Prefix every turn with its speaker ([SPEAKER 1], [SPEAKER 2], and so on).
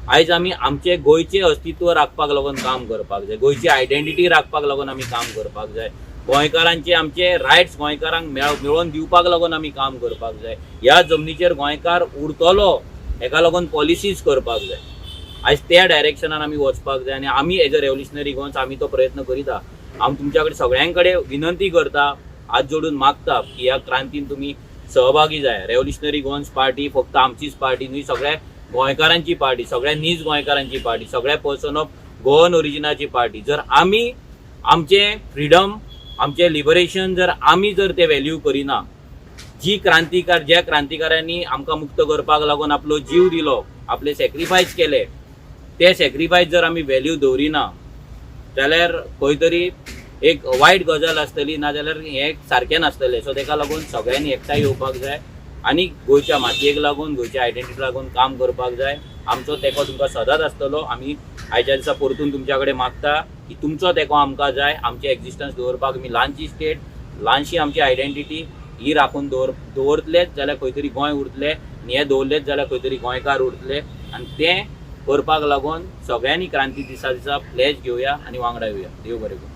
[SPEAKER 1] आयज आमी आमचे गोंयचें अस्तित्व राखपाक लागून काम करपाक जाय, गोंयची आयडेंटिटी राखपाक लागून आमी काम करपाक जाय, गोंयकारांचे आमचे रायट्स गोंयकारांक मेळोवन दिवपाक लागून आमी काम करपाक जाय. ह्या जमनीचेर गोंयकार उरतलो हेका लागून पॉलिसीज करपाक जाय. आयज त्या डायरेक्शनान आमी वचपाक जाय आनी आमी एज अ रेव्होल्युशनरी गोवन्स आमी तो प्रयत्न करिता. आमी तुमच्या कडेन सगळ्यां कडेन विनंती करता, हात जोडून मागता की ह्या क्रांतीन तुमी सहभागी जाय. रेव्होल्युशनरी गोवन्स पार्टी फक्त आमचीच पार्टी न्हय, सगळ्या गोंयकारांची पार्टी, सगळ्या नीज गोंयकारांची पार्टी, सगळ्या पर्सन ऑफ गोवन ओरिजिनाची पार्टी. जर आमी आमचें फ्रिडम, आमचें लिबरेशन जर आमी जर ते व्हॅल्यू करिना, जी क्रांतिकार ज्या क्रांतिकारांनी आमकां मुक्त करपाक लागून आपलो जीव दिलो, आपले सॅक्रिफायस केले, ते सॅक्रिफायस जर आमी व्हॅल्यू दवरिना जाल्यार खंय तरी एक वायट गजाल आसतली, नाजाल्यार हें सारकें नासतलें. सो तेका लागून सगळ्यांनी एकठांय येवपाक जाय आनी गोंयच्या मातयेक लागून, गोंयच्या आयडेंटिटी लागून काम करपाक जाय. आमचो तेंको तुमकां सदांच आसतलो. आमी आयच्या दिसा परतून तुमच्या कडेन मागता की तुमचो तेंको आमकां जाय. आमचें एक्झिस्टन्स दवरपाक आमी ल्हानशी स्टेट, ल्हानशी आमची आयडेंटिटी ही राखून दवरतलेच जाल्यार खंय तरी गोंय उरतलें आनी हें दवरलेच जाल्यार खंय तरी गोंयकार उरतले. आनी तें करपाक लागून सगळ्यांनी क्रांती दिसा दिसा प्लेज घेवया आनी वांगडा येवया. देव बरें करूं.